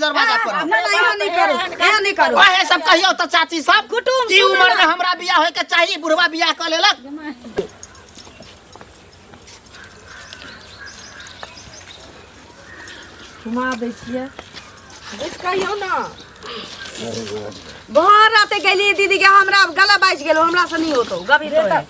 दरवाजा पर ना ना एहन नहि करू, एहन नहि करू। ओहे सब कहियो तऽ चाची सब, कुटुम्ब ई सुनू उम्र ना। में हमरा बियाह होय के चाही, बुढ़वा बियाह कऽ लेलक। घुमा दै छियै। कहियौ ने, भर राते गेलियै दीदी के, हमरा गला बाजि गेलो, हमरा से नहीं होतो गभी तो है।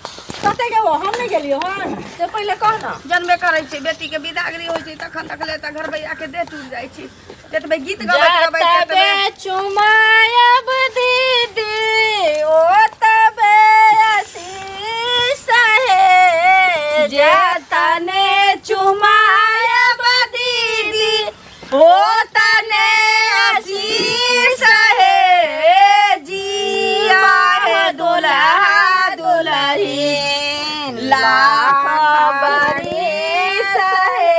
कते गेबो? हम नहि गेलियै हन से पहिले कह ना। जनबे करै छै, बेटी के विदागरी होइ छै तखन तकले तऽ घरबैया के देह टूट जाइ छै। जतबे गीत गबैत गबैत जतबे ततबे चुमायब दीदी ओ तबे आशीष हे, जतने चुमायब दीदी ओ तने आशीष हे, जिया हे दुल्हा दुल्हीन लाख बरिस हे,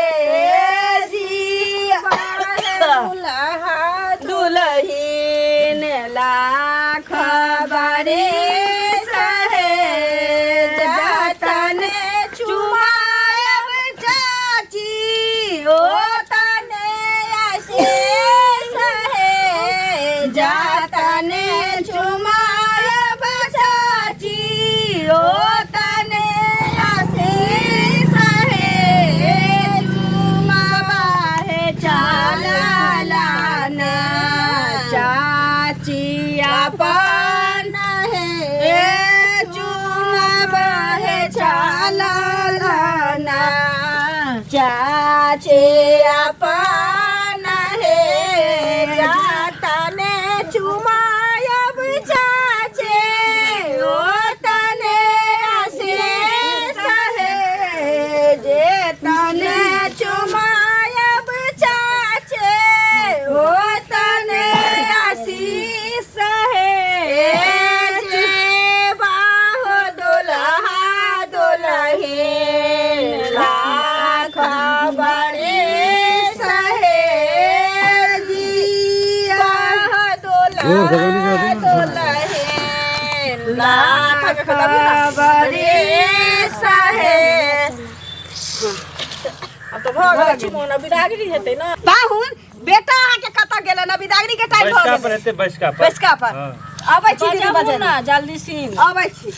जिया हे दुल्हा दुल्हीन लाख बरिस हे, जतने चुमायब चाची ओ तने आशीष हे, जतने चुमायब चाची ओ तने आशीष हे, चुमावा हे चलला चाची अपन हे, चुमावा हे चलला चाची अपन हे, जतने चुमायब चाचे ओ तने आशीष हे, जे तने चुमायब चाचे ओ तने आशीष हे, जे बाहो दुल्हा दुल्हीन लाख बरिस हे, जिया दुल्हा दुल्हीन लाख बरिस हे। आब तऽ भऽ गेलै चुमौन, आब विदागरी हेतै ने। पाहुन, बेटा अहाँके कतऽ गेलै ने? विदागरी के टाइम भऽ बैसका पर गेलै। हेतै, बैसका पर। बैसका पर। हँ। अबै छी दीदी, बजाबू बजे ने जल्दी सीन। अबै छी।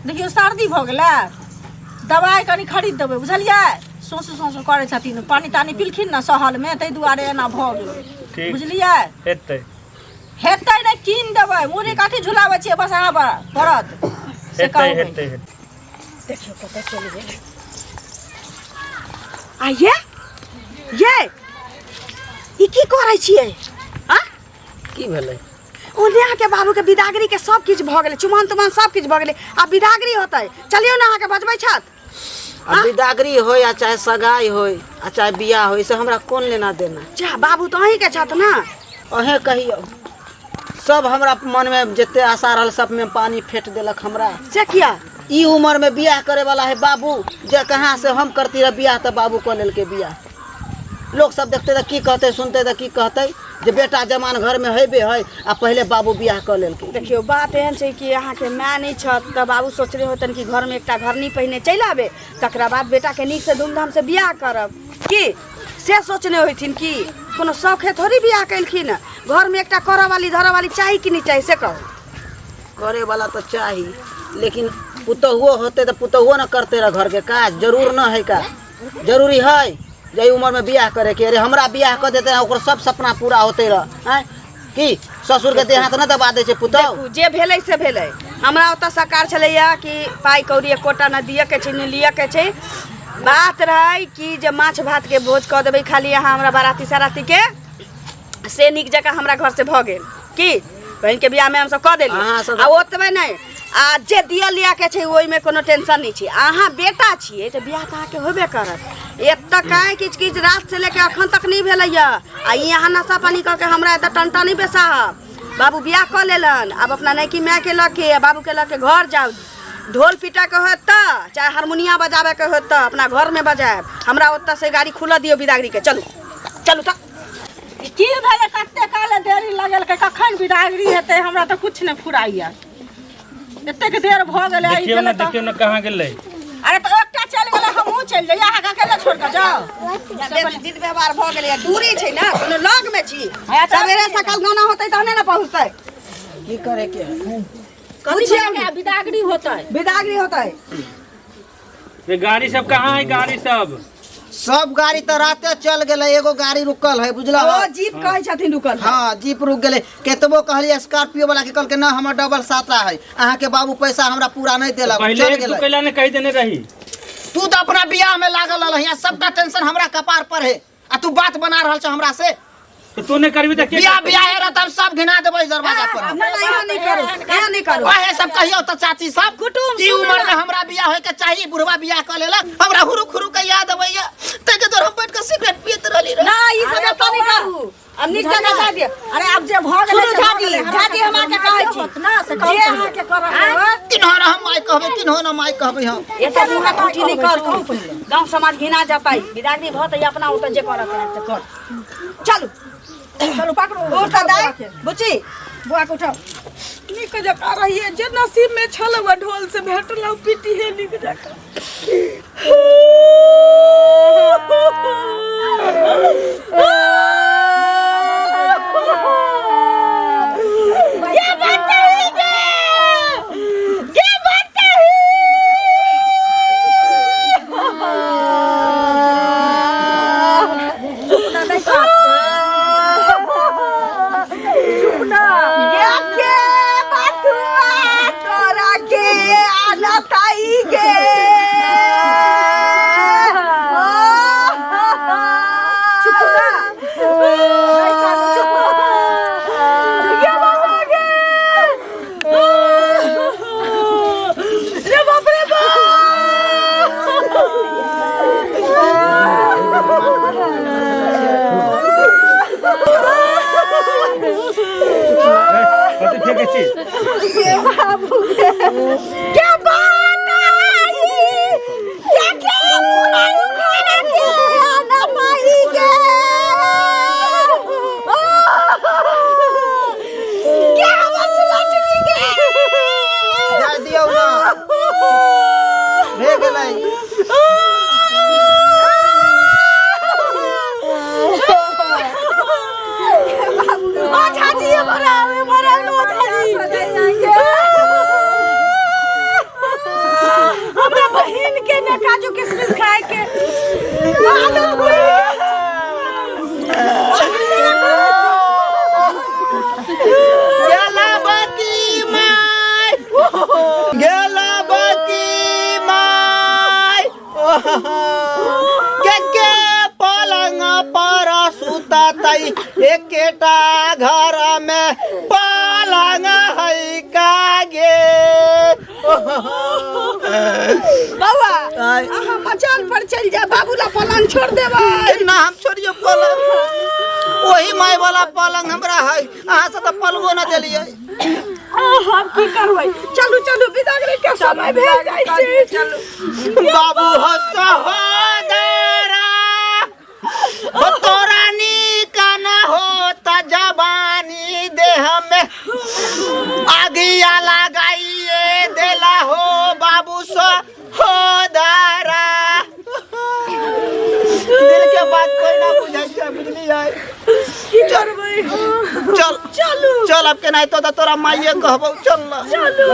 देखियौ, सर्दी भऽ गेलै, दवाइ कनि खरीद देबै, बुझलियै? सोसु सोसु करै छथिन, पानि तानि पिलखिन ने सहलमे, ताहि दुआरे एना भऽ गेलै। ठीक। बुझलियै? हेतै। हेतै नहि, कीन देबै। मुड़ी कथी झुलाबै छियै? बस अहाँ पर पड़त से हेतै। कहबै। हेतै, हेतै। देखियौ कतऽ चलि गेलै। आ ये ये ई की करै छियै आ? की भेलै? ओने अहाँके बाबूके विदागरी के सब किछु भऽ गेलै, चुमान तुमान सब किछु भऽ गेलै, आब विदागरी होतै। चलियौ ने, अहाँके बजबै छथि। आ बिदागरी होय आ चाहे सगाई होय आ चाहे बियाह होय, से हमरा कोन लेना देना? जा, बाबू तऽ अहीँके छथि ने। अहें कहियौ, सब हमरा मनमे जते आशा रहल सबमे पानी फेट देलक हमरा। से किया? ई उम्र में बियाह करे वाला है बाबू, जे कहाँ से हम करती रह बियाह, तऽ बाबू कऽ लेलकै बियाह। लोग सब देखते तऽ की कहते, सुनते तऽ की कहते, जे बेटा जवान घर में हेबे है आ पहले बाबू बियाह कऽ लेलकै। देखियौ, बात एहन छै कि अहाँके माय नहि छथि तऽ बाबू सोचने होतनि कि घरमे एकटा घरनी पहिने चलि आबे, तकरा बाद बेटाके नीकसँ धूमधामसँ बियाह करब। की से सोचने होथिन कि कोनो शौखे थोड़ी बियाह केलखिन? घरमे एकटा करऽ वाली धरऽ वाली चाही कि नहि चाही, से कहू। करे वाला तऽ चाही, लेकिन पुतहुओ होते तऽ पुतहुओ न करते रह घर के काज। जरूर न है का जरूरी है जे उम्र में बियाह करे के? अरे, हमरा बियाह कर देते, ओकर सब सपना पूरा होते रह। आँय, की ससुर के देह हाथ न दबा दै छै पुतहु? देखू, जे भेलै से भेलै। हमरा ओतऽ सरकार छलैया कि पाइ कौड़ी एकोटा ने दिअ के छै ने लिअ के छै। बात रहै कि जे माछ भात के भोज कऽ देबै खाली अहाँ हमरा बाराती सराती के, से नीक जकाँ हमरा घर से भऽ गेल कि बहिनके बियाहमे हमसब कऽ देली। अहाँ सब- आ ओतबे नहि, आ जे दिअ लिअ के छै ओहिमे कोनो टेंशन नहि छै। अहाँ बेटा छियै तऽ बियाह तऽ अहाँके होबे करत। एतऽ काहे किछु किछु रात से लेके अखन तक नहि भेलैया आ ई अहाँ नशा पानी कऽ के हमरा एतऽ टनटा नहि बेसाहब। बाबू बियाह कऽ लेलन, आब अपना नैकी मायके लऽ के आ बाबूके लऽ के घर जाउ। ढोल पीटऽके होयत तऽ, चाहे हारमोनिया बजाबैके होयत तऽ अपना घरमे बजायब। हमरा ओतऽ से गाड़ी खुलऽ दियौ बिदागरीके। चलू चलू तऽ। की भेलै? कते काल देरी लगेलकै, कखन विदागरी हेतै? हमरा तऽ किछु नहि फुराइया, एतेक देर भऽ गेलै। देखियौ ने, देखियौ ने, कहाँ गेलै? अरे, तऽ एकटा चलि गेलै, हमहूँ हमहूँ चलि जाइए अहाँके अकेले छोड़ि कऽ जाउ। विध व्यवहार भऽ गेलै, दूरी छै ने, कोनो लग मे छी। सवेरे सकाल गाना होतै तहने ने पहुँचतै। की करे के है? कथी के विदागरी होतै? विदागरी होतै। ये गाड़ी सब कहाँ है? गाड़ी सब सब गाड़ी तऽ राते चल गेलै, एगो गाड़ी रुकल है, बुझल? ओ जीप कहै छथिन रुकल। हाँ, जीप रुक गेलै। केतबो कहलियै स्कॉर्पियो वाला के, कहलकै ना हमर डबल साता है, अहाँके बाबू पैसा हमरा पूरा नहीं देलक। पहले चल एक दू गेलै। कैला ने कहि देने रही। तू तऽ अपना बियाह में लागल रहल, यहाँ सबटा टेंशन हमरा कपार पर है आ तू बात बना रहल छ हमरा से। तो तू नहीं करबी तऽ के बियाह करतै? बियाह है तब सब घिना देबै दरवाजा पर। ना ना, एहन नहि करू, एहन नहि करू। ओहे सब कहियो तऽ चाची सब कुटुम्ब ई सुनू उम्र ना। में हमरा बियाह होय के चाही, बुढ़वा बियाह कऽ लेलक। हमरा हुरुक हुरुक के याद अबैया, ताहिके दुआरे हम बैठ के सिगरेट पियैत रहली रहे। ना, ई सब एतऽ नहि करू, अब नीक जकाँ जा दिअ। अरे आब जे भऽ गेलै सुनू से भऽ झाजी, गेलै। हमरा झाजी, हम अहाँके कहै छी। होत ना से कहू जे पहिले। अहाँके करऽ के होत, किन्हो ना हम माय कहबै, किन्हो ना माय कहबै हम। एतऽ मुँह टूटी नहि करू, गाँव समाज घिना जेतै। विदागरी भऽ तऽ अपना ओतऽ जे करऽ के हैत से कर। चलू। चलू, पकड़ू। उठ तऽ दाइ बुच्ची, बौआ के उठाउ। नीक जकाँ रहिए, जे नसीब में छल वह ढोल से भेटल, पीटी है नीक जकाँ। के बटुआ तोरा के आनताई गे। चुप ना। नहीं कानू, चुप। गे बाबा गे, रे बाप रे बाप। कथी फेकै छी? के बताई के के मुराई उखाड़ा के आनताई गे, के हमर सुलक्षणी गे। जाय दियौ ना, भे गेलै। ओ झाजी, ये मरा ये मरा लो झाजी। हमरा बहिन के ने काजू किशमिश खाए के आदत पड़ि गेल। गेला बाकी माय, गेला बाकी माय, के के पलंग पर सुततै? एकेटा घर में पलंग है कागे? बौआ, आय। अहाँ मचान पर चलि जाए, बाबू ला पलंग छोड़ देबै। केना हम छोड़ियो पलंग? ओही माय वाला पलंग हमरा है, अहाँ से तऽ पलंगो न देलियै। हम की करबै? चलू चलू, विदागरी के समय भेल जाइ छै, चलू। बाबू हो सहोदरा, हो तोरा नीक न होता जवानी, देह में आगिया लगाइए देला हो बाबू सहोदरा। दिल के बात कोई ना बुझै छै, बुझलियै? की करबै? चल चलू। चल, अब केनाहितो तऽ तोरा माइये कहबौ, चल ना। चलू।